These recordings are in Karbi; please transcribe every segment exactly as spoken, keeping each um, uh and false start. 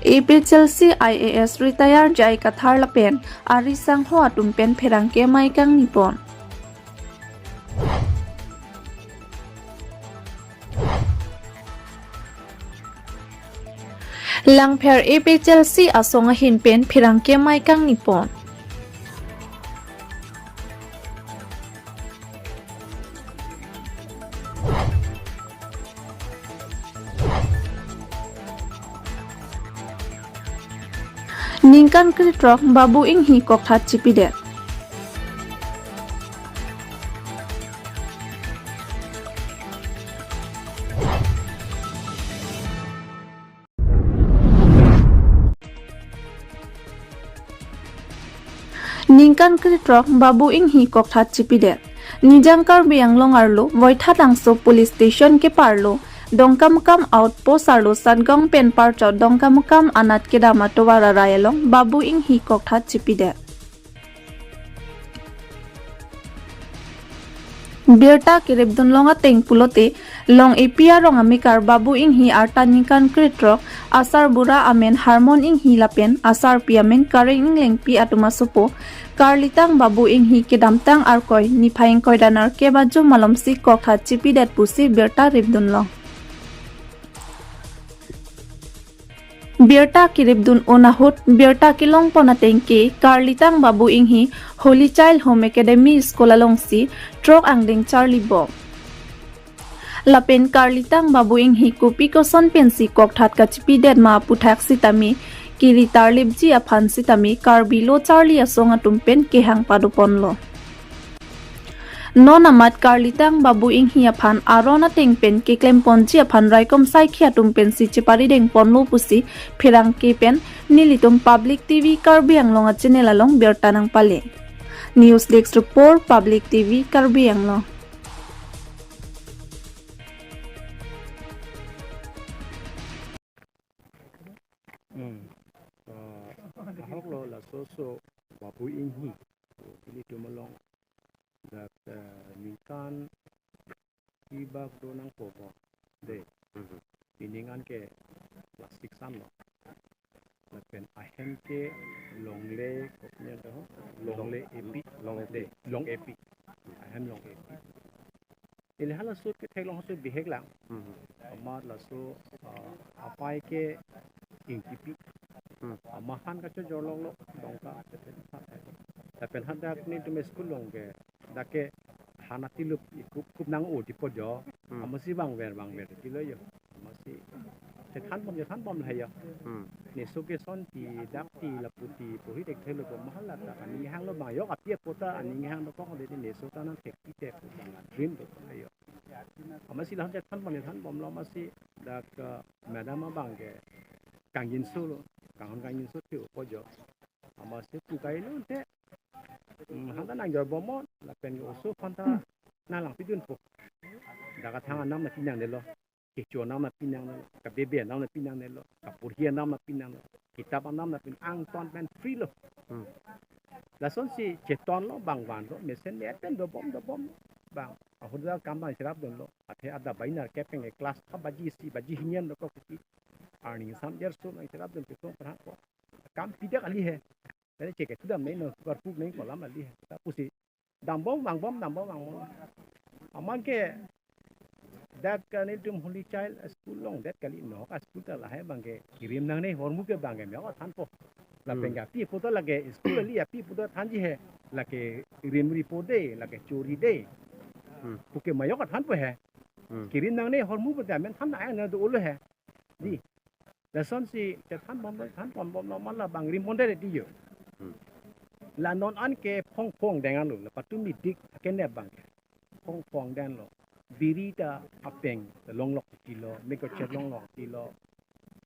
A P H L C I A S retire J I Kathar lapen ari sangho atum pen pherangke amei kangni pon. Langpher A P H L C asong ahin pen pherangke amei kangni pon. Ningkan krethrok Babu Inghi kokthat chipidet. Ningkan krethrok Babu Inghi kokthat chipidet. Nijang Karbi Anglong arlo Voithalangso Police Station keparlo Dongkamukam Outpost arlo Satgaon pen parchot Dongkamukam anat kedam atovar arai along Babu Inghi kokthat chipidet. Birta keripdun long ateng pulote, Long-epi arong amekar Babu Inghi arta ningkan krethrok, asarbura amen Harmon Inghi lapen asarpi amen Kareng Inglengpi atum asopo, karlitang Babu Inghi kedamtang Arkoi niphai ingkoi ra nerkep ajo malomsi kokthat chipidet pusi birta ripdun long. Birta keripdun un ahut, birta kelongpon ateng ke, karlitang Babu Inghi Holy Child Home Academy School alongsi throk angdeng charlibom. Lapen karlitang Babu Inghi kopi koson pensi kokthat kachipidet ma aphuthak sitame, kiri tarlipji aphan sitame, Karbi lo charli asong atum pen kehang padoponlo. Non amat karlitang Babu Inghi aphan aron ateng pen keklemponji aphan raikom saikhi atum pensi cheparidengponlo pusi pherangke pen nelitum Public T V Karbi Anglong a-channel along birta nangpale. News Desk Report, Public T V Karbi Anglong. Hmm. Ah, ahok lo laso so Babu Inghi. Ilitum along dak, eh, ningkan ibak do nangpo mo. De. Mhm. Pining an ke class six an lo. Lapen ahem ke longle, koknya do, longle epi. Long epi. De, long epi. Ahem long epi. Ili hala sut ke theklong sut bihek lang. Mhm. Amat laso, ah, apai ke Ingtipi. Hmm. Amat han kachojor longlo Dongka. Lapen hadak nelitum school along ke dak ke han atilup ikup kup nang-o tipo jo. Hmm. Amatsi bangver bangver tilo jo. Amatsi chethanbom chethanbom lahai jo. Hmm. Neso ke son ti dak ti lapu ti pohi thekthelo ko mahala ta aning hanglo bang jo api apo ta aning hang dokok de neso ta nangthekpi te pu bang dream dokok jo. Amatsi lahai chethanbom chethanbomlo amatsi dak, eh, madam abang ke kangjinso lo, kanghon kangjinso thio po jo. Amatsi pu kailo te, hmm, hanta nangjorbom mo, lapen oso aphanta nanglangpidunpo. Dak athang anam nangpi nangnelo, kecho anam nangpi nangnelo, kabebe anam nangpi nangnelo, kapurhi anam nangpi nangnelo, kitap anam nangpi, angton pen free lo. Hmm. Lasonsi chetonlo bang vanlo, mesen me pen dobom dobom bang. Ahut dak kam bang cherapdunlo, athe adap bai nerkep pen ke class ha baji isi baji hini an dokok kopi. Arni sam jer so nang cherapdun pi kong pernah ko. Kam pidak kali he. Tadi cek itu dam nai no, karpuk nai kolam kali he. Ta pusi dambom vangbom, dambom vangbom. Amat ke dak ke nelitum Holy Child School along det kali, nok a-school ta lahai abang ke kirim nangne, hormu ke abang ke me-ok thanpo. Lapen Hmm. ke api apo ta lake school kali api apo ta thanji he. Lake rimri po de, lake chori de. Hmm. Puke me-ok thanpo he. Hmm. Kirim nangne, hormu pu ta amen than nang nang do-olo he. Di. Lasonsi chethanbom, thanbomlo ma labang rimbom det di jo. Hmm. La non an ke phongphong deng anlo, la patumi dik akenep abang ke. Phongphong denglo. Biri ta apeng longlok tilo, mekochet longlok tilo.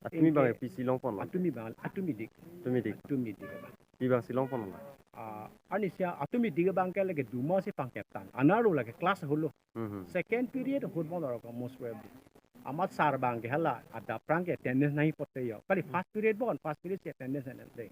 Atumi bang Inke pisi longponlo. Atumi bang, atumi dik. Atumi dik. Atumi dik abang. Pi bangsi longponlo. Ah, arnisi atumi dik abang ke lake duma si pangkep tang. Anarlo lake class ahut lo. Mhm. Second period ahut bon aro ka most probably. Amat sir abang ke hala adap aphrang ke attendance nangji pote jo. Kali first period bon, first period si attendance nangji.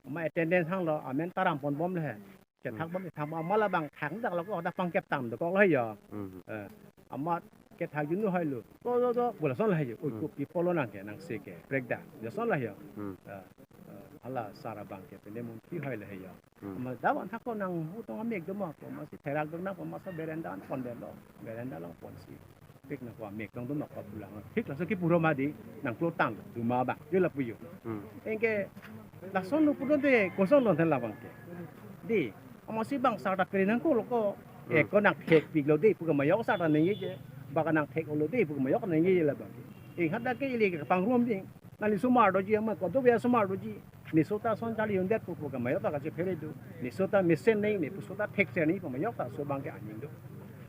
Amat attendance hanglo, amen ta ramponbom le he. Chethakbom, thakbom, amat labang thakdak lo ko, dak pangkep tang dokok lo he jo. Mhm. Eh, amat kethak junu hai lo. To to to, bola son lahai jo. Oi, Hmm. kopi pulo nang ke, nang se ke, prekda. Bola son lahai jo. Hmm. Ah, ah, hala sar abang ke, pine montri hai lahai jo. Hmm. Ma dawan thak ko nang hu tong amek do ma ko, ma si therak do nang ko, ma sa berenda an pon delo. Berenda along ponsi pik nang ko amek tong do ma ko pulang. Thik laso kipu ro ma di, nang klotang do ma bang. Jo lapu jo. Hmm. Anke lason lo pulote, koson lo ten labang ke. Di, amatsi bang sar ta kri nang ko lo ko. Hmm. Eh, ko nang thek pik lo di, pu kamayok sar ta nangji je. Baka nang thek lo di, pu kamayok nangji je labang ke. Eh, hadak ke ili ke pangrum ding. Nangli osomar doji, ama ko do ya osomar doji. Ne sota son charli undet pu pu kamayok ta kachephere do. Ne sota mesen nangji, ne pu sota thekser nangji pu kamayok ta laso abang ke aning do.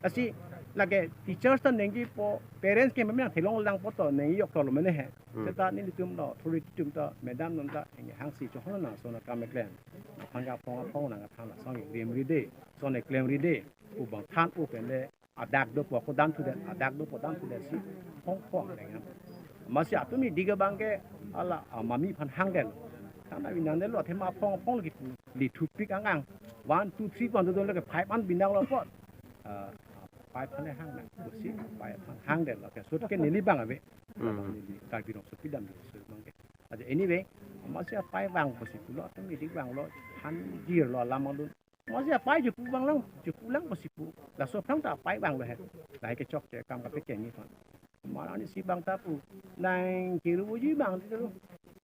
Lasi lake teachers ta nangji po, parents ke mami nang thelong lang po to nangji yok to lo mene he. Hmm. Seta nelitum lo, authority atum ta, madam atum ta, hangsi chonghong nang son akam keklem. Aphan ke aphong aphong nang aphan la son rim ri de, son keklem ri de. Pu abang than pu pen le, adak do po ko dam thudet, adak do po dam thudet si phong phong leng ya. Amatsi atum idik abang ke hala, ah, mami aphan hang det. Tangte binang det lo, athema phong phong lagi li thupik ang ang. One, two, three, one, two, three, lagi five an binang lo po. Ah, five an hang nang. Pusi five an hang det lo. Ke sut ke neli abang ave. Hmm. Neli Karbi Rongsopi dam di sut abang ke. Aja anyway, amatsi apai vang pusi pulo, atum idik vang lo, han jir lo alam alun. Amatsi apai jupu vang lang, jupu lang pusi pu. Laso aphrang ta apai vang lo he. Lahai ke chokche kam kapekeng ni aphan. Mara ni si bang ta pu. Nang kiru uji bang ti lo.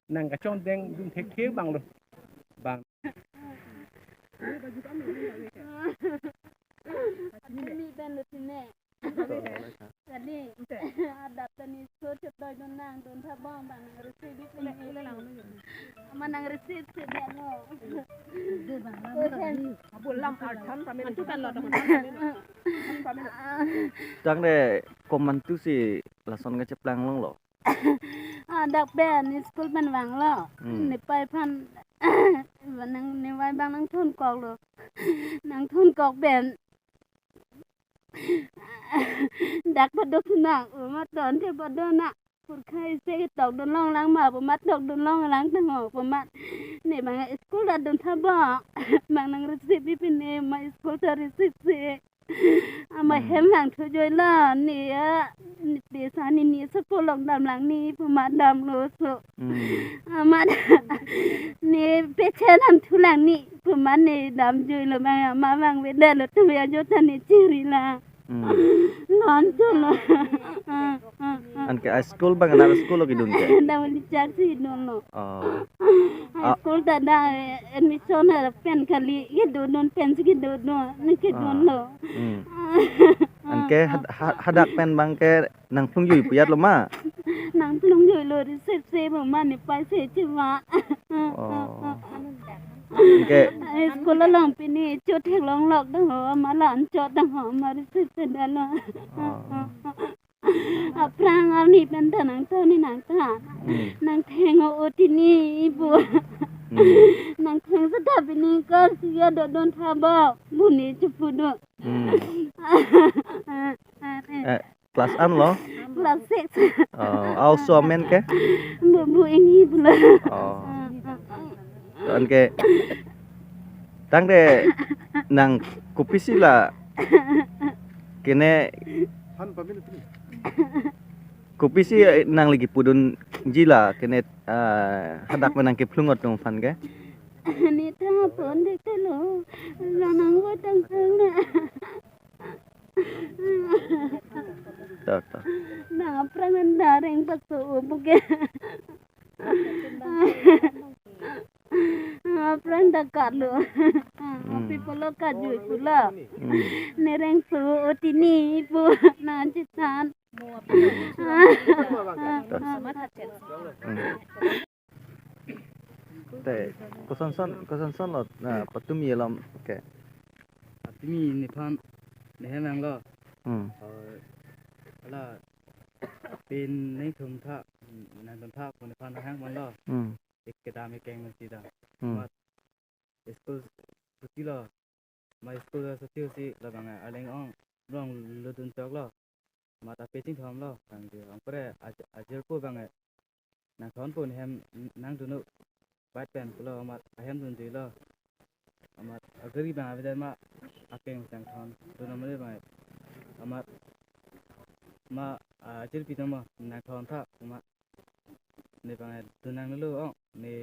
Nang kachon deng dun thekthe bang lo. Bang. Kali. Adap ta ne so chetoi dun nang dun tha bang bang nang resi di pini. Ama nang resi se dia no. Abu lam arthan pame. Antu kan lo dong. Tangte komantu si lason kacheplang longlo. Adap pen school pen vanglo. Hmm. Nepei aphan nang nevai bang nang thun kok lo. Nang thun kok pen dak padok nang, pu amat ton the padok nang. Purkhai se tok dun long lang ma, pu amat tok dun long lang tang ho, pu amat. Ne bang school ta dun tha bang. Bang nang receive pi pine ma school ta receive se. Ama Hmm. hem vang thu joi la, ne ya, ne te sa ne ne sa polong dam lang ne, pu amat dam lo so. Hmm. Amat ne peche dam thu lang ne, pu amat ne dam joi lo bang, ama vang ve det lo tu ya jo ta ne chiri la. Hmm. Non tu lo. Anke a school bang anak school lo kidun ke? Dam li chak si dun lo. Oh. High Ah. school ta da, eh, admission ha pen kali, kidun dun pen si kidun dun, ne kidun Ah. lo. Hmm. Anke had-, ha-, hadak pen bang ke nang phlung jui puyat lo ma? Nang phlung jui lo receive se pu amat nepei se chiva. Oh. Anke School along pini chot theklong lok dang ho, ama la-an chot dang ho, ama receive se dalo. Oh. Aphrang arni pen ta nang to ne nang ta. Hmm. Nang theng o-oti ne pu. Hmm. Nang theng seta pini ko si ya do dun tha bang, pu ne chepu do. Hmm. Eh, class an lo? Class six. Oh, a oso amen ke? Bu, Bu Inghi pulo. Oh. Anke tangte nang kopisi la kene, kopisi nangli kipudunji la kene, ah, hadak pen nang kephlung atum aphan ke? Ne ta pon dek te lo. Nang nang vo tang tang na. To, to. Nang aphrang an da reng paso o buke. Aphrang da kalo. Hmm. Api pulo kajui pulo. Hmm. Ne reng so o-oti ne pu nang chethan. To. Hmm. Te, koson son, koson son lo, na, patumi alom ke? Patumi nephan, nehem vanglo. Hmm. Or, hala, pen nangthum tha, nangthum tha, pu nephan hang vanglo. Hmm. Ek kedam ekeng mesti da. Hmm. Amat school chuti lo. Amat school chuti si labang arleng ong, rong ludun chok lo. Amat ape chingthom lo, kang di, ong pre, aj-, ajirpo bang, nang thon pu nehem, nang dunu, bat pen pulo, amat ahem dun di lo. Amat agari bang avedet ma, akeng sang thon, dunu mane bang, amat, ma Ajir pi tama nangthon tha kuma. Ne bang dunang lo ong ne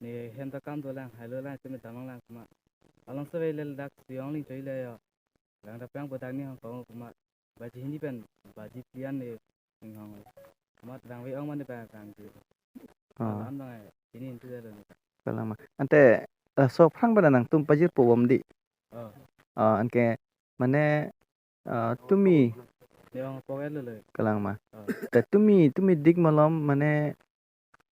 ne hem ta kam dolang, hailo lang, tumi damang lang kuma. Along sewe lel dak siong ling choi le yo. Lang ta pang bodak ni hong kong kuma. Baji hini pen, baji pian ne ning hong. Kuma dang we ong mane bang bang ji. Ah. Alam bang ai, ini intu dah lo. Kalang ma. Ante, eh, so phrang pada nangtum pajirpo bom di. Oh. Ah, anke mane, ah, tumi Ne ong pok el lo. Kalang ma. Oh. Te tumi, tumi dik malom mane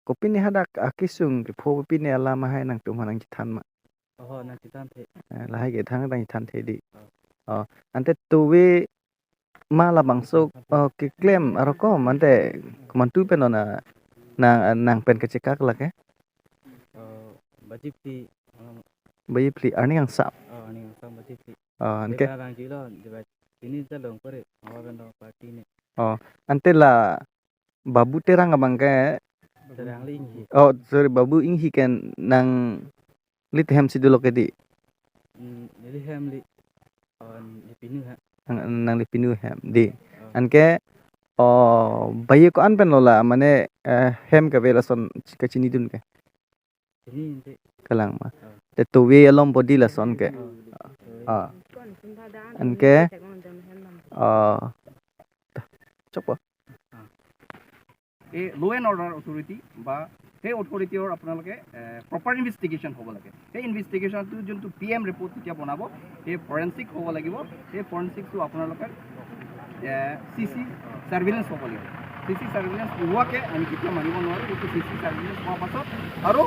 kopine hadak akesung kepho kopine alam ahai nangtum hanang chethan ma. Oh, nang chethan the. Eh, lahai ke thang tang chethan the di. Oh. Oh, ante tuwe ma labangso, oh, keklem arokom ante komantu pen ona nang, nang pen kachekak lake. Oh, baji phli, um, Baji phli, arni angsam. Oh, arni angsam baji phli. Oh, anke. Deba bang jilo, deba ini jalong kore, awa bendo party ne. Oh, ante la Babu Terang abang ke. Terang Linghi. Oh, sorry, Babu Inghi ken nangli hem si dolo ke di. Hmm, neli hem li. Oh, neli pinu ha. Nang, nangli pinu hem di. Oh. Anke, oh, bayi ko-an pen lo la, mane, eh, hem kave lason kachinidun ke. Chini ente. Kalang ma. Oh. Te tuwe alom body lason ke. Oh. Ah. Anke, oh, chokpo. এই ল' and order authority বা সেই অথৰিটিৰ আপোনালোকে, এ, proper investigation হ'ব লাগে। সেই ইনভেষ্টিগেশ্যনটো যোনটো পি এম ৰিপৰ্ট যেতিয়া বনাব, সেই ফৰেনচিক হ'ব লাগিব। সেই ফৰেনচিকটো আপোনালোকে, এ, চি চি চাৰ্ভিলেঞ্চ হ'ব লাগিব। চি চি চাৰ্ভিলেঞ্চ নোহোৱাকৈ আমি কেতিয়াও মানিব নোৱাৰোঁ। গতিকে চি চি চাৰ্ভিলেঞ্চ হোৱাৰ পাছত আৰু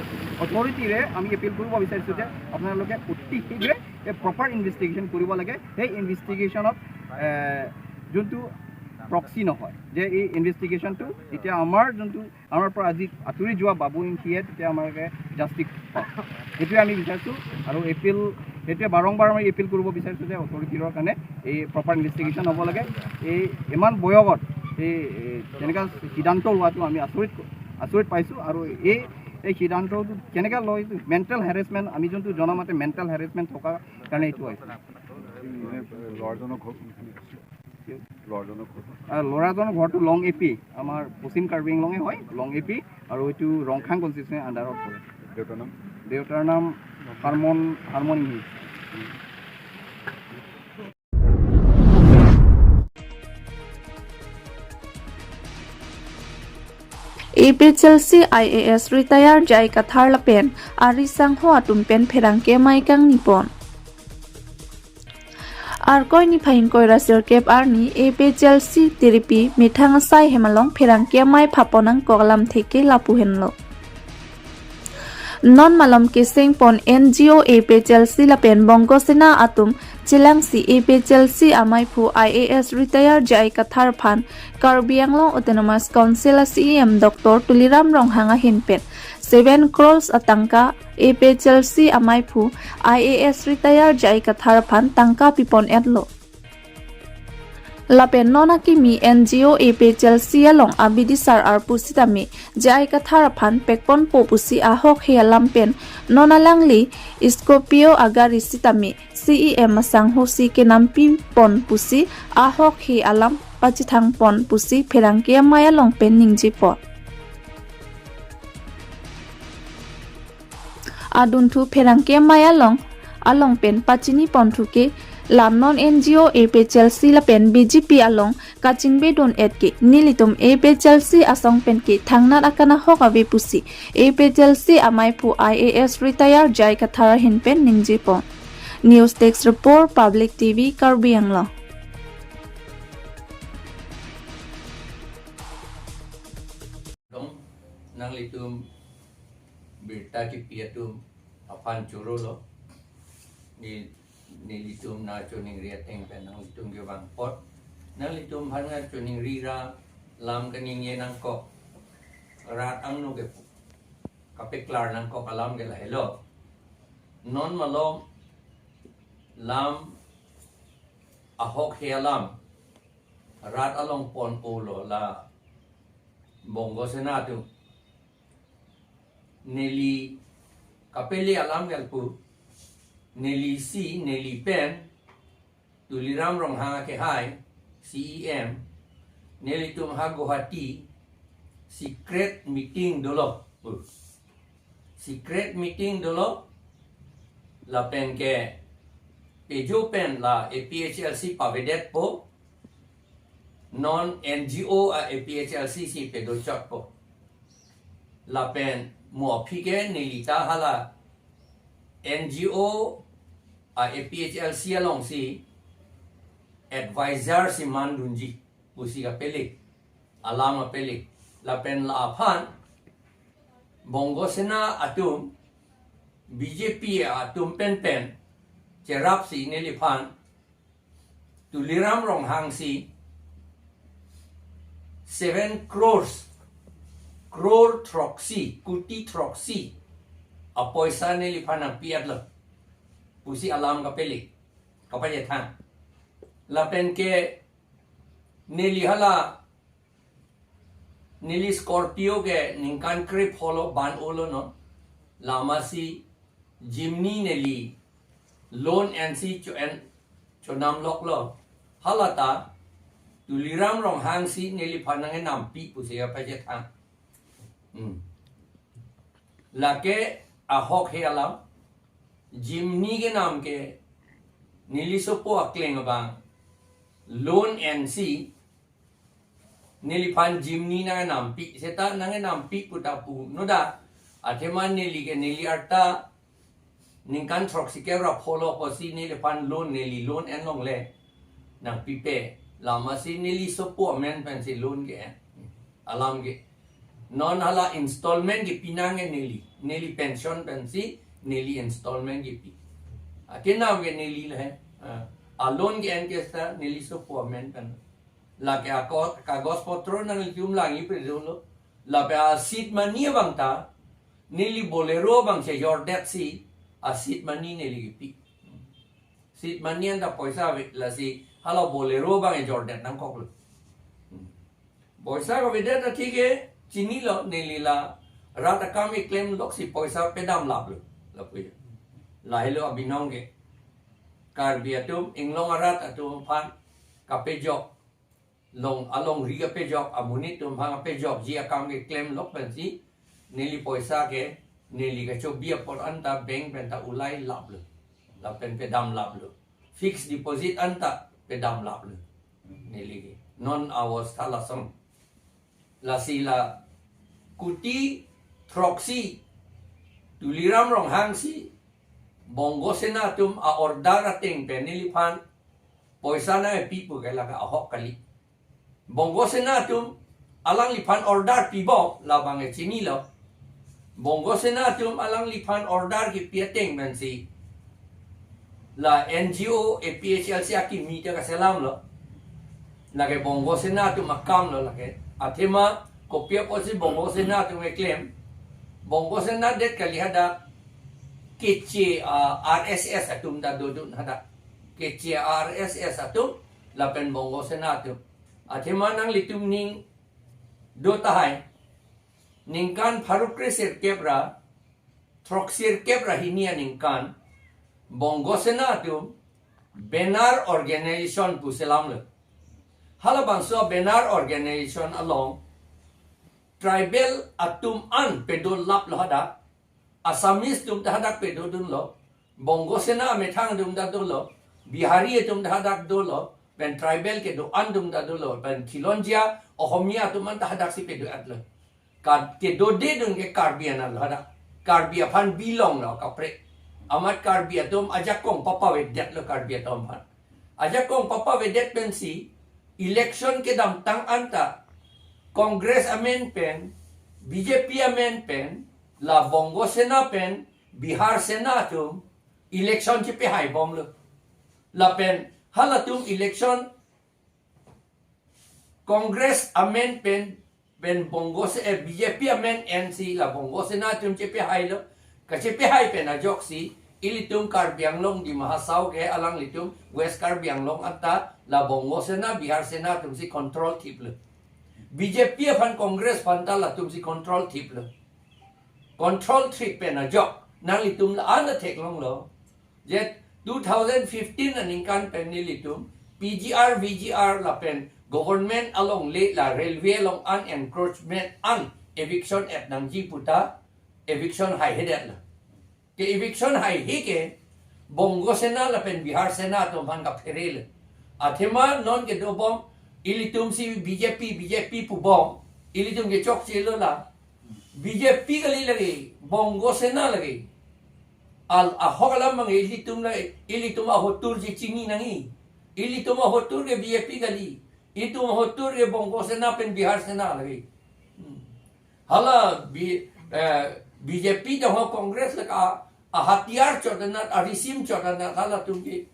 অথৰিটিৰে আমি এপিল কৰিব বিচাৰিছোঁ যে আপোনালোকে অতি শীঘ্ৰে এই প্ৰপাৰ ইনভেষ্টিগেশ্যন কৰিব লাগে। সেই ইনভেষ্টিগেশ্যনত, এ, যোনটো প্ৰক্সি নহয়, যে এই ইনভেষ্টিগেশ্যনটো এতিয়া আমাৰ যোনটো আমাৰ পৰা আজি আঁতৰি যোৱা বাবু ইংখীয়ে তেতিয়া আমাকে জাষ্টিচ পাওক, সেইটোৱে আমি বিচাৰিছোঁ। আৰু এপিল, সেইটোৱে বাৰম্বাৰ আমি এপিল কৰিব বিচাৰিছোঁ যে অথৰিটিৰ কাৰণে এই প্ৰপাৰ ইনভেষ্টিগেশ্যন হ'ব লাগে। এই ইমান বয়সত এই, এই তেনেকুৱা সিদ্ধান্ত লোৱাটো আমি আচৰিত, আচৰিত পাইছোঁ। আৰু এই, এই সিদ্ধান্তটো কেনেকৈ লয়, এইটো মেণ্টেল হেৰেছমেণ্ট, আমি যোনটো জনামতে মেণ্টেল হেৰেছমেণ্ট থকাৰ কাৰণে এইটো হৈছে। ল'ৰাজনৰ ঘৰ কোনখিনিত? ল'ৰাজনৰ ঘৰ? আহ, ল'ৰাজনৰ ঘৰটো লং এ পি, আমাৰ পশ্চিম কাৰ্বি আংলঙে হয়, লং এ পি, আৰু এইটো ৰংখাং কনষ্টিটুৱেঞ্চিৰ আণ্ডাৰত পৰে। দেউতাৰ নাম? দেউতাৰ নাম হাৰমন, হাৰমন ইংহি। A P H L C I A S retire J I Kathar lapen ari sangho atum pen pherangke amei kangni pon. Arkoi niphai ingkoi ra sirkep arni A P H L C tiripi methang asai hem along pherangke amei phapon angkok alamthe ke lapu henlo. Non malom keseng pon N G O A P H L C lapen Bongo Sena atum chelangsi A P H L C amaiphu I A S retire J I Kathar aphan Karbi Anglong Autonomous Council a C E M Doctor Tuliram Ronghang ahin pen seven crores atangka A P H L C amaiphu I A S retire J I Kathar aphan tangka pipon etlo. Lapen non akimi N G O A P H L C along abidi sar arpu sitame J I Kathar aphan pekponpo pusi ahokhe alam pen non alangli Scorpio agari sitame C E M asangho si kenampi pon pusi ahokhe alam pachethang pon pusi pherangke amei along pen ningje pon. Adunthu pherangke amei along, along pen pachini ponthu ke la non N G O A P H L C lapen B J P along kachingbe dun et ke nelitum A P H L C asong pen ke thangnat akan ahok ave pusi A P H L C amaiphu I A S retire J I Kathar ahin pen ningje pon. News Desk Report, Public T V, Karbi Anglong. Dong, nanglitum birta kipi atum aphan choro lo. Ne, nelitum nangchiningri ateng pen nanglitum kevang apot. Nanglitum aphan nangchiningri ra lam kaningje nangkok. Rat angno ke kapeklar nangkok alam ke lahelo. Non malom lam ahokhe alam rat along ponpo lo la Bongo Sena atum. Neli kapele alam ke lapu, neli si, neli pen, Tuliram Ronghang akehai, C E M, Nelitum ha Guwahati secret meeting dolo. Secret meeting dolo. Lapen ke pejo pen la A P H L C pavedetpo. Non N G O a A P H L C si pedochotpo. Lapen mo aphi ke neli ta hala N G O a A P H L C alongsi advisor si mandunji pusi kapele, alam kapele. Lapen la aphan Bongo Sena atum, B J P atum pen pen cherapsi neliphan Tuliram Ronghang si seven crores, crore throksi, kuti throksi apoisa neliphan nangpi-etlo pusi alam kapele, kapachethang. Lapen ke neli hala, neli Scorpio ke ningkan krepho lo ban-olo non. Lasi Jimny neli loan ensi cho-en, chonamloklo. Hala ta Tuliram Ronghang si neliphan nang-enampi pusi kapachethang. Hmm. Lake ahok he alam. Jimny kenam ke neli sopo akleng abang loan ensi neliphan Jimny nang-enampi, seta nang-enampi pu ta pu noda. Athema neli ke neli arta ningkan throksi kep ra pho lo pusi neliphan loan, neli loan enlongle nangpipe. Lasi neli sopo amen pensi loan ke-en. Alam ke. Non hala installment kepi nang-e neli. Neli pension pensi neli installment kepi. Akenam ke neli le. Ah, a loan ke-en ke seta neli sopo amen pen. Lake ako, kagos potro nanglitum langji pridunlo. Lapen a seed money abang ta neli Bolero abang chejordetsi a seed money neli kepi. Seed money anta poisa ave, lasi hala Bolero abang ejordet nangkoklo. Poisa kavedet athe ke chinilo, neli la rat akam keklemloksi poisa pedamlaplo. Lapu ya. Lahelo abinong ke. Karbi atum, inglong arat atum aphan kapejok, long, alongri kapejok, amonit atum aphan kapejokji akam keklemlok pensi neli poisa ke, neli kachobi apor anta bank pen ta ulailaplo. Lapen pedamlaplo. Fixed deposit anta pedamlaplo. Neli ke. Non awos thalasong. Lasi la kuti throksi Tuliram Ronghang si Bongo Sena atum a-order ateng pen neliphan poisa nangpi pu ke lake ahok kali. Bongo Sena atum alangliphan order pibom labang ke chinilo. Bongo Sena atum alangliphan order kepi ateng pensi la N G O A P H L C akimi ta kaselamlo. Lake Bongo Sena atum akamlo lake. Athema kopi apotsi Bongo Sena atum keklem? Bongo Sena det kali hadak, keche a-R S S atum ta dodun hadak. Keche a-R S S atum lapen Bongo Sena atum. Athema nanglitum ning do tahai. Ningkan pharo kre sirkep ra throksi sirkep ra hini aningkan Bongo Sena atum banner organization pu selamlo. Halabangso banner organization along tribal atum an pedolaplo hadak. Assamese atum ta hadak pedodunlo. Bongo Sena amethang atum ta dolo. Bihari atum ta hadak dolo. Pen tribal kedo-an atum ta dolo. Pen Khilonjia Ohomia atum an ta hadaksi pedo-etlo. Ka-, kedodedun ke Karbi an lo hadak. Karbi aphan belong lo kaprek. Amat Karbi atum ajakong papavedetlo Karbi atum aphan. Ajakong papavedet pensi election kedamtang anta Congress amen pen, B J P amen pen, la Bongo Sena pen Bihar Sena atum election chepehaibomlo. Lapen halatum election Congress amen pen, pen Bongo Se-, eh, B J P amen ensi la Bongo Sena atum chepehailo. Kachepehai pen ajoksi ilitum Karbi Anglong Dima Hasao ke alanglitum West Karbi Anglong anta la Bongo Sena, Bihar Sena atumsi control thiplo. B J P aphan, Congress aphan ta latumsi control thiplo. Control thip pen ajok nanglitum la-an ta theklonglo. Je two thousand fifteen aningkan pen nelitum P G R, V G R lapen Government alongle la railway along an encroachment an eviction et nangji puta eviction haihedet la. Ke eviction haihe ke Bongo Sena lapen Bihar Sena atum aphan kaphere le. Athema non kedobom ilitum si B J P, B J P pubom ilitum kechokche lo la. B J P kali lagi, Bongo Sena lagi. Al ahok alam abang ilitum lagi, ilitum ahotur si chini nangji. Ilitum ahotur ke B J P kali. Itum ahotur ke Bongo Sena pen Bihar Sena lagi. Hmm. Hala B-, eh, B J P tangho Congress lake a, ahatiyar chot anat, arisim chot anat halatum ke.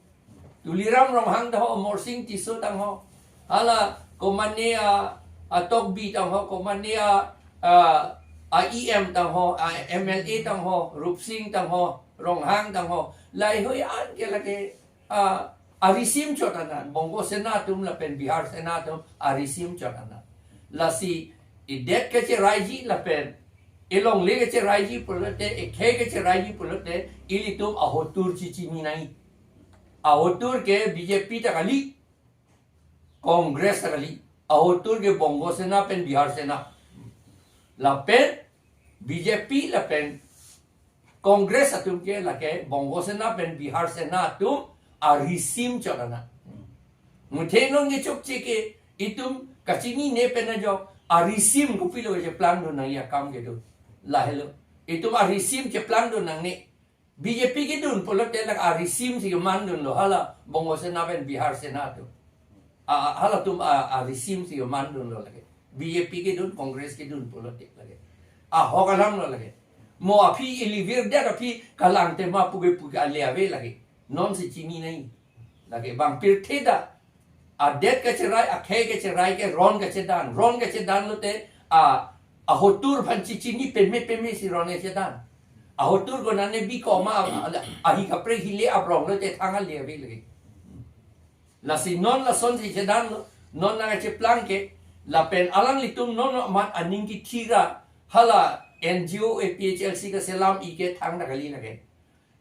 Tuliram Ronghang tangho, Amarsing Tisso tangho. Hala komane a, a Tokbi tangho, komane a, a, a E M tangho, a M L A tangho, Rupsing tangho, Ronghang tangho. Laheihui an ke lake a, arisim chot anat, Bongo Sena atum lapen Bihar Sena atum arisim chot anat. Lasi idet kecheraiji lapen ilongle kecheraiji pulote, ekhei kecheraiji pulote, ilitum ahotur si chini nangji. Ahotur ke B J P ta kali, Congress ta kali. Ahotur ke Bongo Sena pen Bihar Sena. Lapen B J P lapen Congress atum ke lake Bongo Sena pen Bihar Sena atum arisim chot anat. Muthe non kechokche ke itum kachinine pen ajok arisim kopilo cheplangdun nangji akam kedo. Lahelo. Itum arisim cheplangdun nangne. B J P kedun pulote lake arisim si kemandunlo hala Bongo Sena pen Bihar Sena atum. A, a, halatum a, arisim si kemandunlo lake. B J P kedun, Congress kedun pulote lake. Ahok alamlo lake. Mo aphi ili virdet aphi kalang tema puke puke ale ave lake. Non si chini nangji. Lake bang pirthe ta. Adet kacherai, akhei kacherai ke ron kachedan. Ron kachedan lote a, ahotur aphan si chini peme peme si ron kachedan. Ahotur konane bi koma a, a, ahi kaprek hile abrong lote thang ale ave lake. Lasi non lason si chedanlo, non nangkacheplang ke, lapen alanglitum non amat aning kethira, hala N G O A P H L C kaselam-i ke thangta kali lake.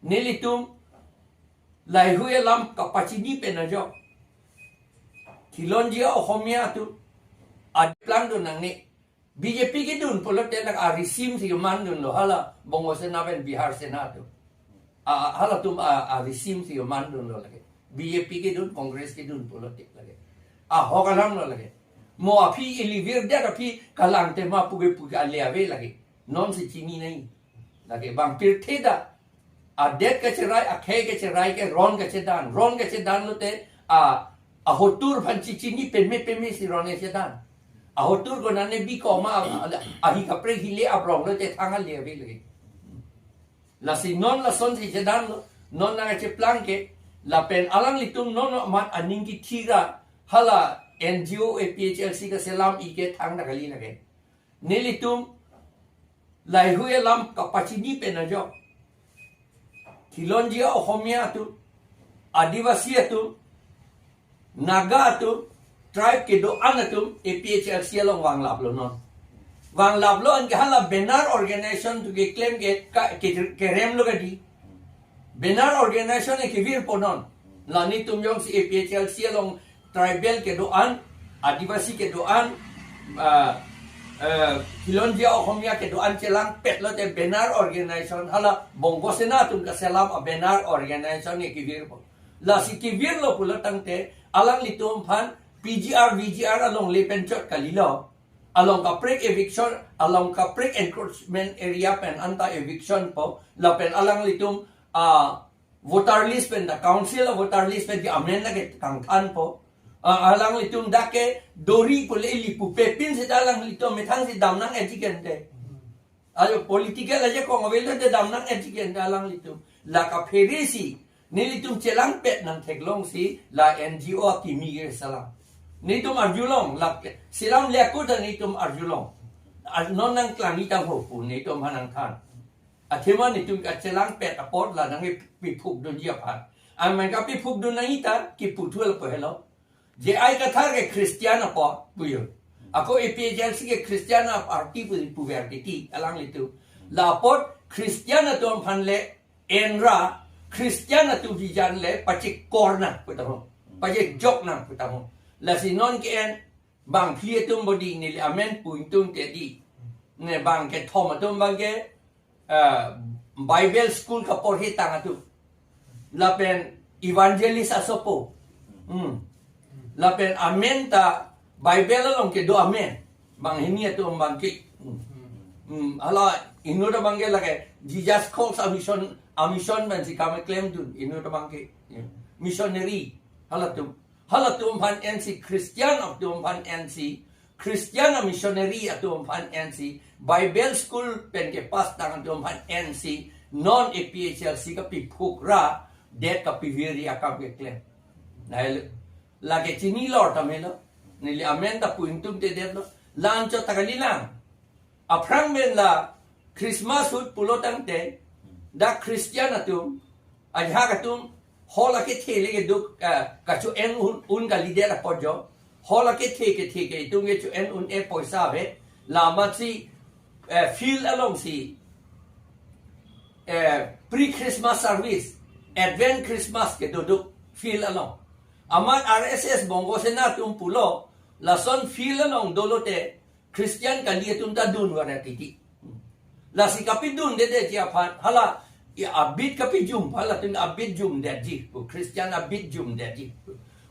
Nelitum laheihui alam kapachini pen ajok. Khilonjia Ohomia atum adet plangdun nangne. B J P kedun pulote lake arisim si kemandunlo hala Bongo Sena pen Bihar Sena atum. A, a, halatum a, arisim si kemandunlo lake. B J P kedun, Congress kedun pulote lake. Ahok alamlo lake. Mo aphi ili virdet aphi kalang tema puke puke ale ave lake. Non si chini nangji. Lake bang pirthe ta. Adet kacherai, akhei kacherai ke ron kachedan. Ron kachedan lote a, ahotur aphan si chini peme peme si ron kachedan. Ahotur konane bi koma a, a, ahi kaprek hile abrong lote thang ale ave lake. Lasi non lason si chedanlo, non nangkacheplang ke, lapen alanglitum non amat aning kethira, hala N G O A P H L C kaselam-i ke thangta kali lake. Nelitum laheihui alam kapachini pen ajok. Khilonjia Ohomia atum, Adivasi atum, Naga atum, tribe kedo-an atum A P H L C along vanglaplo non. Vanglaplo anke hala banner organization atum keklem ke, ka, ke, keremlo kadi. Banner organization ke kevirpo non. La nelitum jongsi A P H L C along tribal kedo-an, Adivasi kedo-an, ah, eh, Khilonjia Ohomia kedo-an chelangpet lote banner organization hala Bongo Sena atum kaselam a banner organization ke kevirpo. Lasi kevirlo pulo tangte alanglitum aphan P G R, V G R alongle pen chot kalilo. Along kaprek eviction, along kaprek encroachment area pen anta eviction po, lapen alanglitum, ah, voter list pen ta, council a voter list pen ke amen ta ke kangthanpo. Ah, alanglitum dak ke dori pule ili pupe pin seta alanglitum methang si dam nang-etji kente. Ajo political ajakong avelo te dam nang-etji kente alanglitum. La kaphere si nelitum chelangpet nangtheklong si la N G O akimi ke salam. Nelitum arjulong, la selamle ako ta nelitum arjulong. Ar-, non nangklangji tangho pu nelitum aphan nangthan. Athema nelitum kachelangpet apot la nangkepiphukdunji aphan. Amen kapiphukdun nangji ta kipu thulo po helo. J I Kathar ke Christian apot puyo. Ako A P H L C ke Christian a party pu, puver titi alanglitum. La apot Christian atum aphan le enra, Christian atum hijan le pachekor nang pu tangho. Pachejok nang pu tangho. Lasi non ke-en Bang phli atum bodi neli amen pu ingtungte di. Ne bang kethom atum bang ke, eh, Bible school kaporhe tang atum. Lapen evangelist asopo. Hmm. Lapen amen ta Bible along kedo amen. Bang hini atum bang ke. Hmm. Hmm. Hala inut abang ke lake Jesus calls a mission, a mission pensi kam keklemdun. Inut abang ke. Missionary. Halatum. Halatum aphan ensi Christian atum aphan ensi, Christian a missionary atum aphan ensi, Bible school pen kepass tang atum aphan ensi, non A P H L C kapiphuk ra, det kapiviri akam keklem. Nai lake chini lor tamelo. Neli amen ta pu ingtungte detlo. La-anchot ta kalilang. Aphrang pen la Christmas ahut pulo tangte, dak Christian atum, ajahak atum, hall akethe le keduk, eh, kacho-en un, un kalidet apot jo. Hall akethe kethe ke itum kecho-en un-e poisa ave. La amatsi, eh, field alongsi, eh, pre-Christmas service, Advent Christmas kedoduk field along. Amat R S S Bongo Sena atum pulo, lason field along dolote, Christian kali atum ta dun vara titi. Lasi kapidundedetji aphan, hala, i abit kapijum, halatum abit jumdetji, Christian abit jumdetji.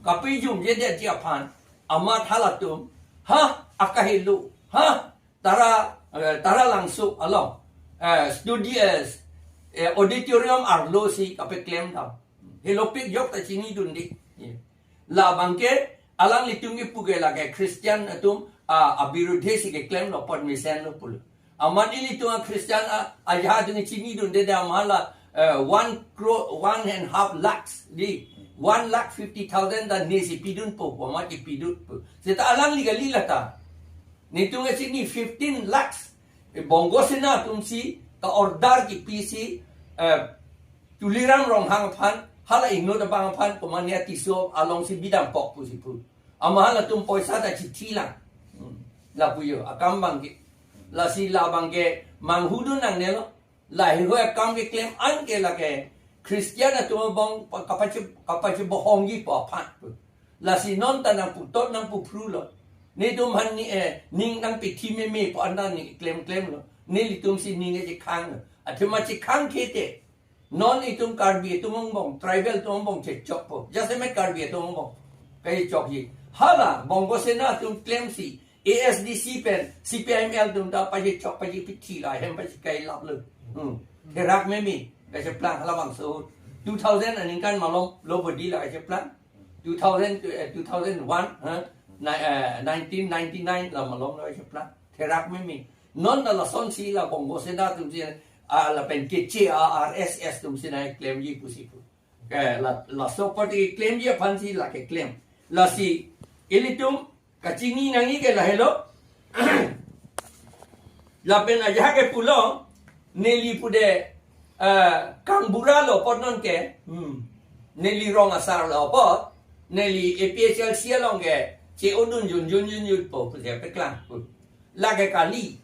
Kapijumjedetji aphan, amat halatum, ha, akahelo, ha, Tara, eh, Taralangso along, eh, studio, eh, eh, auditorium arlosi kapeklemdam. Helopik jok ta chinidunde. La abang ke, alanglitum kipu ke lake Christian atum, a, abirudhe si keklemlo apot mesenlo pulo. Amat ilitum a Christian a, ajahak atum chinidunde de amat la, eh, one crore, one and half lakhs di, one lakh fifty thousand ta nesi pidunpo, amat kipidunpo. Seta alangli kali lata. Netum kachini fifteen lakhs. Eh, Bongo Sena atumsi, ka-order kipisi, eh, Tuliram Ronghang aphan, hala inut abang aphan, komania Tisso alongsi bidam pok pusi pu. Amat halatum poisa ta chithi lang. Hmm. La puyo, akam abang ke. Lasi la abang ke, manghudun nangnelo. Laheihui akam keklem an ke lake, Christian atum abang pa-, kapachi, kapachibohongji pu aphan pu. Lasi non ta nangputot nangpuphrulo. Netum aphan ni, eh, ning nangpithi meme pu anta ni klemklemlo. Nelitumsi ning kechekhanglo. Athema chekhang kete. Non itum Karbi atum angbong, tribal atum angbong chechokpo. Jasemet Karbi atum angbong kachechokji. Hala, Bongo Sena atum klemsi, A S D C pen, C P I M L atum ta pachechok, pachepithi la, hem pachekai laplo. Hmm. Therak meme, kacheplang, halabangso. Two thousand aningkan malomlo bodi la kacheplang. Two thousand, eh, two thousand one, ha? Ni-, eh, nineteen ninety-nine la malomlo kacheplang. Therak meme. Non ta lasonsi la Bongo Sena atumsi, ah, lapen keche a R S S atumsi nangklemji pusi pu. Ke la, laso apot keklemji aphansi la keklem. Lasi, ilitum, kachini nangji ke lahelo. Lapen ajahak ke pulo, neli pude, eh, kangburalo apot non ke, hmm, neli rong asarlo apot, neli A P H L C along ke, che-odun junjun junjunpo, pusi peklang pu. Lake kali.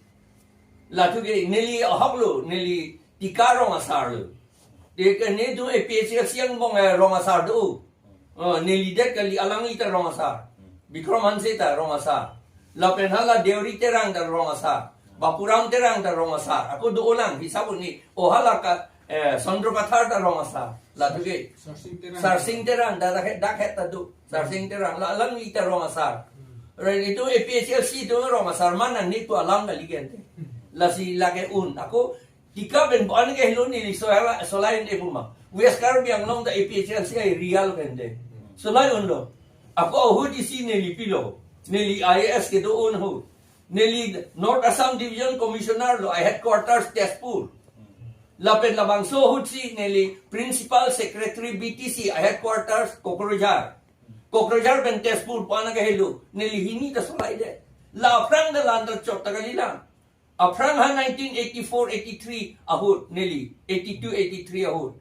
Lathu ke neli ahoklo, neli Tika rong asarlo. Deke netum A P H L C angbong, eh, rong asar do. Oh, neli det kali, alangli ta rong asar. Bikram Hanse ta rong asar. Lapen hala Deuri Terang ta rong asar. Bapuram Terang ta rong asar. Ako do-olang, hisap un-e. Oh, hala ka, eh, Chandra Kathar ta rong asar. Lathu ke. Sarsing Terang. Sarsing Terang, dak het, dak het ta do. Sarsing Terang, la alangli ta rong asar. Re itu A P H L C itu rong asar mana ni tu alam kali gente. Lasi lake un. Ako Tika pen bo-an ke helo neli solai, solai un-e pu ma. West Karbi Anglong ta A P H L C area lo kente. Solai unlo. Ako ahut isi neli pilo. Neli I A S kedo un ahut. Neli North Assam Division Commissioner lo, a headquarters Tezpur. Lapen labangso ahutsi neli Principal Secretary B T C, a headquarters Kokrajhar. Kokrajhar pen Tezpur pu-an ke helo. Neli hini ta solai det. La aphrang ta la-anchot ta kalilang. Aphrang ha nineteen eighty-four eighty-three ahut neli, eighty-two eighty-three ahut.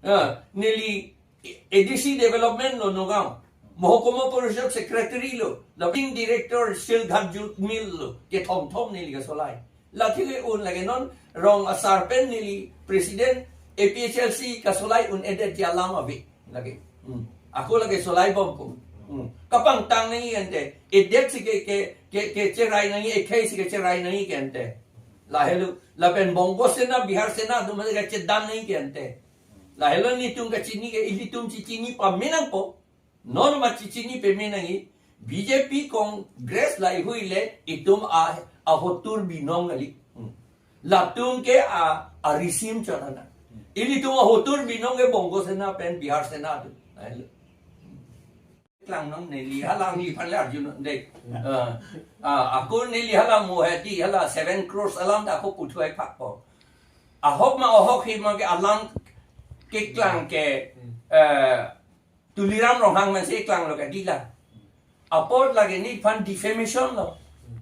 Ah, neli A D C development lo Nagaon. Mohokuma Porishod secretary lo, lapen director Silghat Jute Mill lo, kethom thom neli kasolai. Lathu ke un lake non rong asar pen neli president A P H L C kasolai un-edetji alam ave lake. Hmm. Ako lake solai bompo. Hmm. Kapangtang nangji ante. Edet si ke, ke, ke, kecherai nangji, ekhei si kecherai nangji ke ante. Lahelo, lapen Bongo Sena, Bihar Sena atum ke chedam nangji ke ante. Lahelo nelitum kachini ke, ilitum chechini pame nangpo. Non ma chechini pame nangji. B J P Congress laheihui le itum a, ahotur binong kali. Hmm. Latum ke a, arisim chotna. Ilitum ahotur binong ke Bongo Sena pen Bihar Sena atum. Lahelo. Klang nang neli hala neli phan le arjun dei. Eh, ah, ako neli hala mo hedi hala seven crores alam ta ako puthuai phakpo. Ahok ma ahok he ma ke alang keklang ke, eh, Tuliram Ronghang man si klanglo ke dila. Apot lake neliphan defamation lo.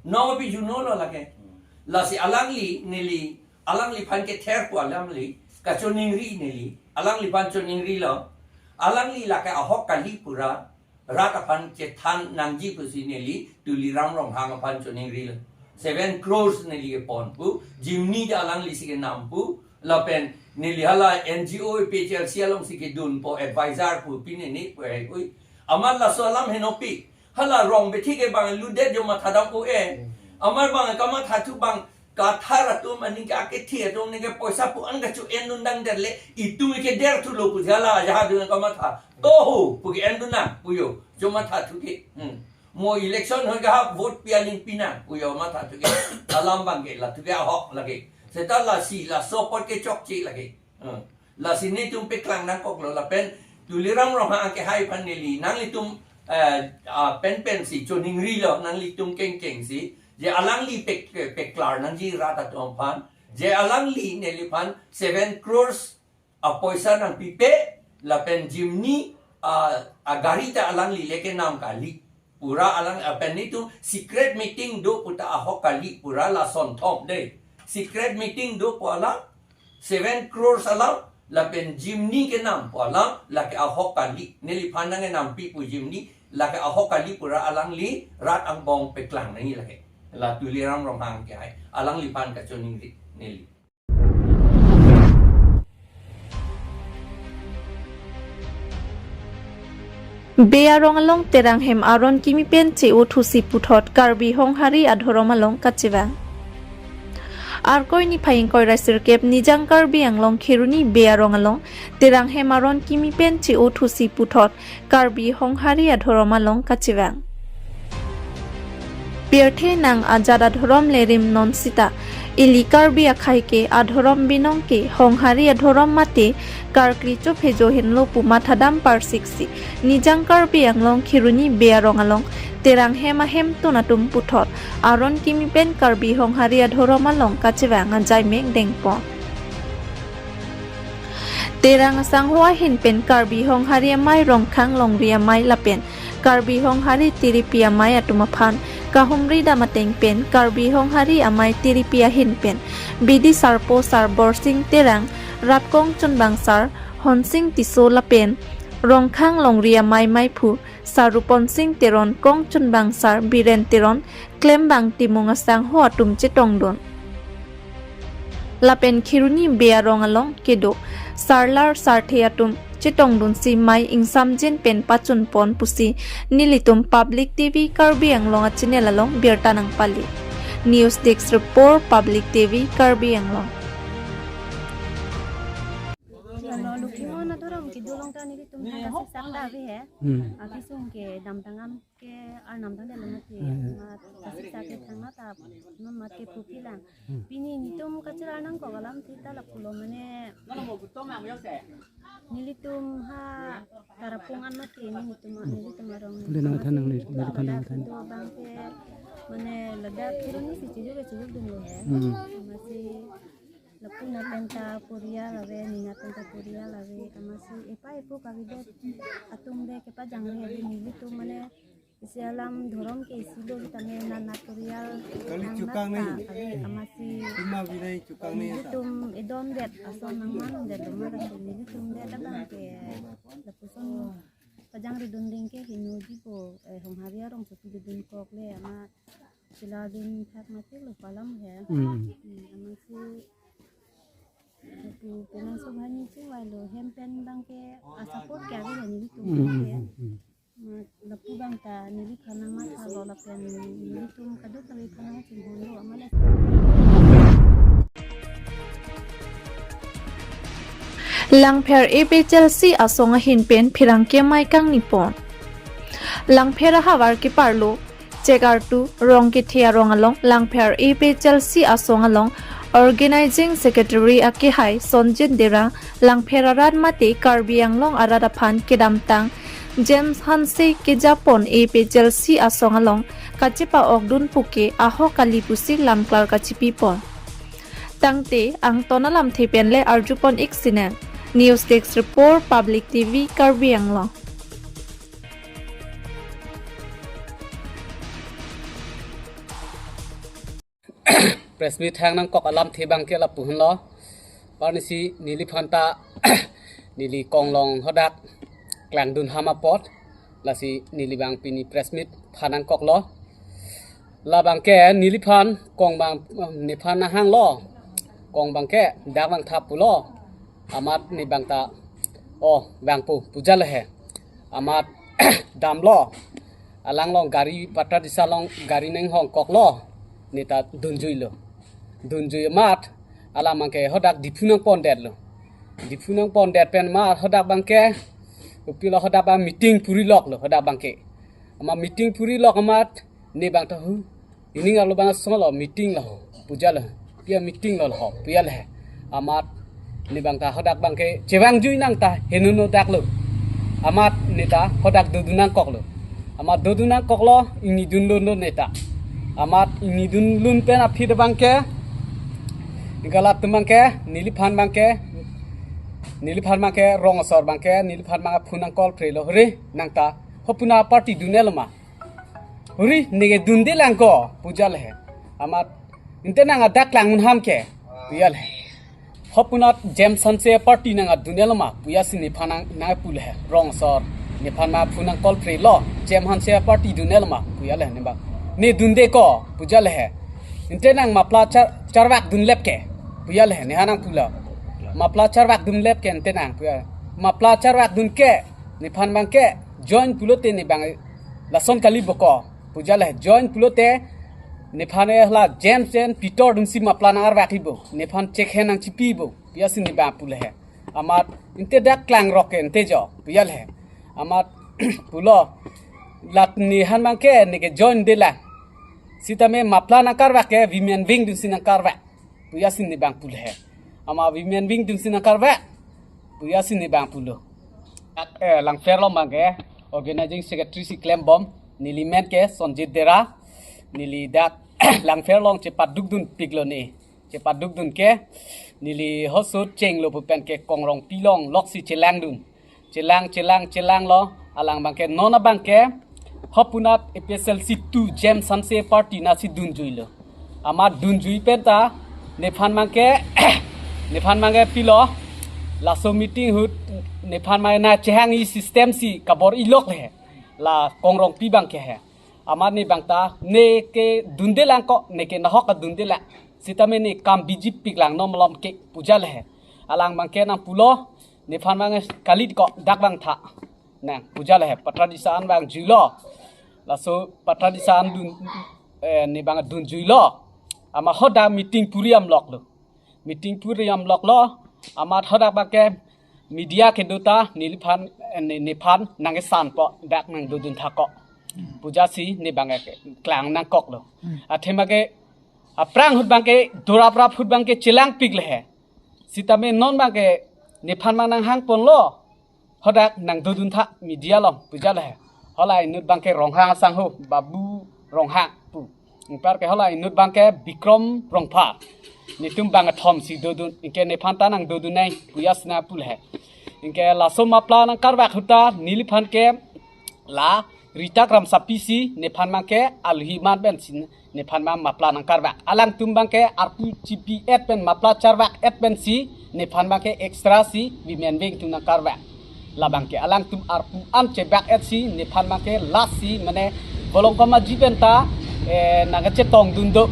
Nong api juno lo lake. Lasi alangli neli, alangliphan kether pu alamli, kachoningri neli, alangliphan choningrilo. Alangli lake ahok kali pura, rat aphan chethan nangji pusi neli, Tuliram Ronghang aphan choningrilo. Seven crores neli kepon pu, Jimny ta alangli si kenam pu, lapen neli hala N G O A P H L C along si kedunpo advisor pu pine ne pu heihui. Amat laso alam henopi. Hala rong bethi ke bang ludet jo mathadam o e. Amar bang kamatha thu bang kathar atum aning ke akethi atum aning ke poisa pu an kacho-endun dang derle itum ke der thulo pu jala aja dun kamatha. Toho pu ke-endun nang pu jo. Jo matha thu ke. Hmm. Mo election ho ka vote pi aling pinang pu jo matha thu ke. Alam bang ke la thu ke ahok lake. Seta lasi laso apot ke chokche lake. Hmm. Lasi netum peklang nangkoklo lapen Tuliram Ronghang kehai aphan neli nanglitum, eh, ah, penpen si choningrilo nanglitum kengkeng si je alangli pek, peklar nangji rat atum aphan je alangli neliphan seven crores apoisa nangpipe lapen Jimny, ah, agari ta alangli le kenam kali. Pura alang, ah, pen netum secret meeting do pu ta ahok kali pura lason thom dei. Secret meeting do pu alang seven crores alang lapen Jimny kenam pu alang lake ahok kali. Neliphan nang kenampi pu Jimny lake ahok kali pura alangli rat angbong peklang nangji lake. La Tuliram Ronghang kehai alangliphan kachoningri neli. Bey arong along Terang hem aron kimi pen che-o thusi puthot Karbi Honghari adhorom along kachevang. Arkoi niphai ingkoi ra sirkep Nijang Karbi Anglong Kheroni Bey arong along Terang hem aron kimi pen che-o thusi puthot Karbi Honghari adhorom along kachevang. Pirthe nang ajat adhorom le rim non sita, ili Karbi akhei ke adhorom binong ke Honghari adhorom mate karkli chophejo henlo pu mathadam parsiksi Nijang Karbi Anglong Kheroni Bey arong along Terang hem ahemtun atum puthot aron kimi pen Karbi Honghari adhorom along kachevang ajai mek dengpon. Terang asangho ahin pen Karbi Honghari amei Rongkhang Longri amei lapen Karbi Honghari tiripi amei atum aphan kahumri dam ateng pen Karbi Honghari amei tiripi ahin pen bidi sarpo Sar Borsing Terang, rat kongchunbang Sar Honsing Tisso lapen Rongkhang Longri amei meiphu Sar Ruponsing Teron, kongchunbang Sar Biren Teron, klembang Timung asangho atum chetongdun. Lapen Kheroni Bey arong along kedo sarlar sarthe atum chetongdunsi mei ingsamjin pen pachunpon pusi nelitum Public T V Karbi Anglong a channel along birta nangpali. News Desk Report, Public T V Karbi Anglong. Ano, Lokhimon adhorom kedo along ta nelitum thang kachesakta ave he. Hmm. Akesung kedamtang am ke arnam tangdetlo mati. Hmm. Mat kachesak ke thang na ta, non mat ke pupi lang. Hmm. Pini nelitum kachelar nangkok alamthe ta lapulo mane. Nelitum ha Tarapung an mati nelitum, nelitum arong. Dena thanang ni, dena thanang than. Ladak do bang ke mane ladak Kheroni si chejok ke chejokdunlo he. Hmm. Amatsi lapu na penta poriyal ave, nina penta poriyal ave, amatsi epa epo kavidet atum de kepajangri ave nelitum mane isi alam dhorom ke isi lo sitame nana poriyal kali nang chukang nat nai. Ave, amatsi ima vinai chukang nai ta. Nelitum edondet ason nangmandet lo ma kasi nelitum det abang ke lapuson pajangridun ding ke henoji po, eh, Honghari arong so pidun kok le ama chelardun thak mati lo palam he. Hmm. Hmm, amatsi pu penang so bhani chu vai lo hem pen bang ke asupport ke ave nelitum ke. Hmm, hmm, hmm. Lapu abang ta neliphan nangmathalo lapen nelitum kadokave aphan nangchinghonlo amat. Langpher A P H L C asong ahin pen pherangke amei kangni pon. Langpher ahavar keparlo Chekartu Rongkethe arong along Langpher A P H L C asong along Organizing Secretary akehai Sonjit Dera, Langpher arat mate Karbi Anglong arat aphan kedamtang James Hanse kejapon A P H L C asong along kachepa-okdun puke ahok kali pusi lamklar kachepipon. Tangte angton alamthe pen le arjupon ik sinang. News Desk Report, Public T V, Karbi Anglong. Press meet hang nangkok alamthe abang ke lapu henlo. Parnisi neliphan ta neli konglong hadak klangdun ham apot. Lasi neli abang pini press meet phan nangkoklo. Labang ke neliphan kong abang, nephan nanghanglo. Kong abang ke dak abang thap pulo. Amat ne abang ta, oh, abang pu, puja le he. Amat damlo. Alang along gari, Patradisa along gari nanghongkoklo. Ne ta dunjuilo. Dunjui amat, alang abang ke hadak Diphu nangpondetlo. Diphu nangpondet pen amat hadak abang ke, kopilo hadak abang meeting puriloklo, hadak abang ke. Amat meeting purilok amat, ne abang ta hu. Ining arlo abang solo meeting lo, puja lo. Pia meeting lo ho, pia le. Amat ne abang ta hadak abang ke chevangjuinang ta henono daklo. Amat ne ta hadak dodun nangkoklo. Amat dodun nangkoklo, ingni dunlunlo ne ta. Amat ingni dunlun pen aphi abang ke, ingkala atum abang ke, neliphan abang ke, neliphan abang ke, rong asor abang ke, neliphan abang phone nang call prelo, hore, nang ta, ho puna party dunelo ma. Hore, neke dundelang ko, puja le he. Amat, inte nang adak klang un ham ke, puja le he. Ho punat James Hanse party nang adunelo ma, puja si nephan nang, nang pu le he. Rong asor, nephan ma phone nang call prelo, James Hanse party dunelo ma, puja le he ne abang. Ne dunde ko, puja le he. Inte nang mapla char, charvak dunlep ke, puja le he, nephan nang pulo. Mapla charvak dunlep ke, inte nang, puja. Mapla charvak dun ke, nephan abang ke, join pulote ne abang lason kali bo ko, puja le he, join pulote, nephan e hala James and Peter dunsi mapla nang-arvak ibo, nephan check he nangchipi ibo, puja si ne abang pu le he. Amat, inte dak klangrok ke, inte jo, puja le he. Amat, pulo, lat nephan abang ke, neke join delang. Sitame mapla nangkarvak ke, women wing dunsi nangkarvak. Puja si ne abang pu le he. Amat women wing dunsi nangkarvak. Puja si ne abang pulo. Eh, Langpher along abang ke, organizing secretary si klembom, neli men ke, Sonjit Dera, neli dak, Langpher along chepadukdun piklo ne. Chepadukdun ke, neli hoso chenglo pu pen ke kongrong pilong, loksi chelangdun. Chelang, chelang, chelanglo, alang abang ke, non abang ke, ho punat A P H L C two James Hanse party nasi dunjuilo. Amat dunjui pen ta, nephan abang ke, nephan abang ke pilo, laso meeting ahut, nephan abang nang chehang-i system si kabor-ilok le he. La kongrongpi abang ke he. Amat ne abang ta, neke dundelang ko, neke nahok adundelang. Sitame ne kam bijipiklang non malom ke, puja le he. Alang abang ke nang pulo, nephan abang kali ko, dak abang tha. Nang, puja le he, Patradisa an abang juilo. Laso Patradisa an dun, eh, ne abang dunjuilo. Amat hadak meeting puri amloklo. Meeting puri amloklo. Amat hadak abang ke media kedo ta neliphan, eh, ne, nephan nangkesanpo dak nang dodun tha ko. Puja si ne abang ke klang nangkoklo. Athema ke aphrang ahut abang ke, duraprap ahut abang ke chelangpik le he. Sitame non abang ke nephan abang nanghangponlo. Hadak nang dodun tha media along, puja le he. Halahei inut abang ke Ronghang asangho, Babu Ronghang pu. Anpar ke halahei inut abang ke Bikrom Rongphar. Netum abang kethom si dodun, anke nephan ta nang dodun nang, puja si nang pu le he. Anke laso mapla nangkarvak ahut ta, neliphan ke la Rita Kramsapi si, nephan abang ke aluhi man pen si, nephan abang mapla nangkarvak. Alangtum abang ke arpu chipi-et pen mapla charvak-et pensi, nephan abang ke extra si, women wing atum nangkarvak. Labang ke alangtum arpu an chebak-et si, nephan abang ke last si, mane Volongkom Aji pen ta, eh, nangkachetongdun do.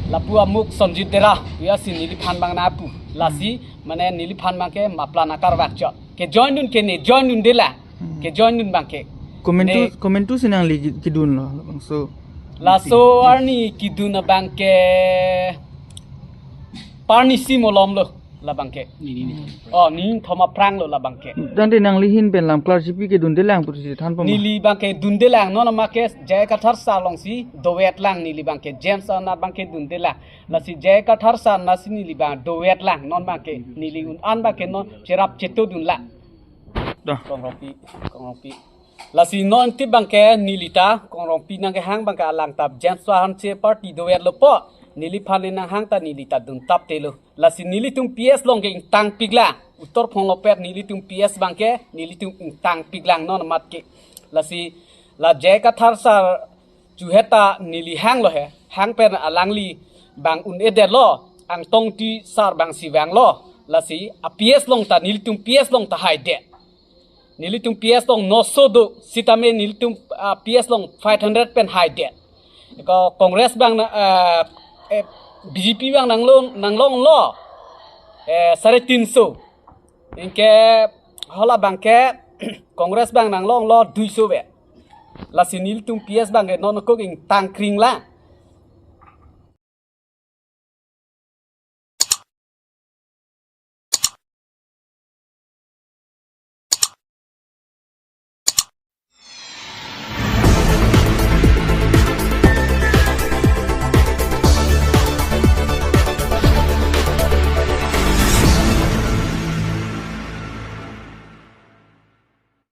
Lapu amuk Sonjit Dera, puja si neliphan abang nang pu. Lasi, mane neliphan abang ke mapla nangkarvak chot. Kejoindun ke ne, joindundelang. Kejoindun abang ke. Komentu, ne- komentu si nangli ki-, kedun lo, labangso. Laso arni kedun abangke parni si molom lo, labangke. Nini, nini. Oh, nini thom aphrang lo, labangke. Tangte nangli ahin pen lam klarjipi kedundelang pusi thanpo ma? Neli abangke dundelang, non abangke J I Kathar sir alongsi dovetlang neli abangke, James anat abangke dundelang. Lasi J I Kathar sir anat si neli abang dovetlang, non abangke neli un-an abangke non cherap chetodunlang. Dah. Kong Rongpi, Kong Rongpi. Lasi non ti abangke neli ta, Kong Rongpi nangkehang abangke alang ta James Wahan che party dovetlo pu neliphan nanghang ta neli ta duntaptelo. Lasi nelitum P S along ke ingtangpiklang. Uttor Phonglopet nelitum P S abangke, nelitum ingtangpiklang non amat ke. Lasi la J I Kathar sir chu heta neli hanglo he. Hang pen alangli abang un-edetlo. Angtong Engti sir abangsi vanglo. Lasi a P S along ta nelitum P S along ta haidet. Nelitum P S along noso do, sitame nelitum, ah, P S along five hundred pen haidet. Ko Congress abang na, ah, eh, B J P abang nanglong, nanglonglo, eh, sare tinso. Anke hala abangke Congress abang nanglonglo duiso ave. Lasi nelitum P S abangke non kok ingtangkringlang.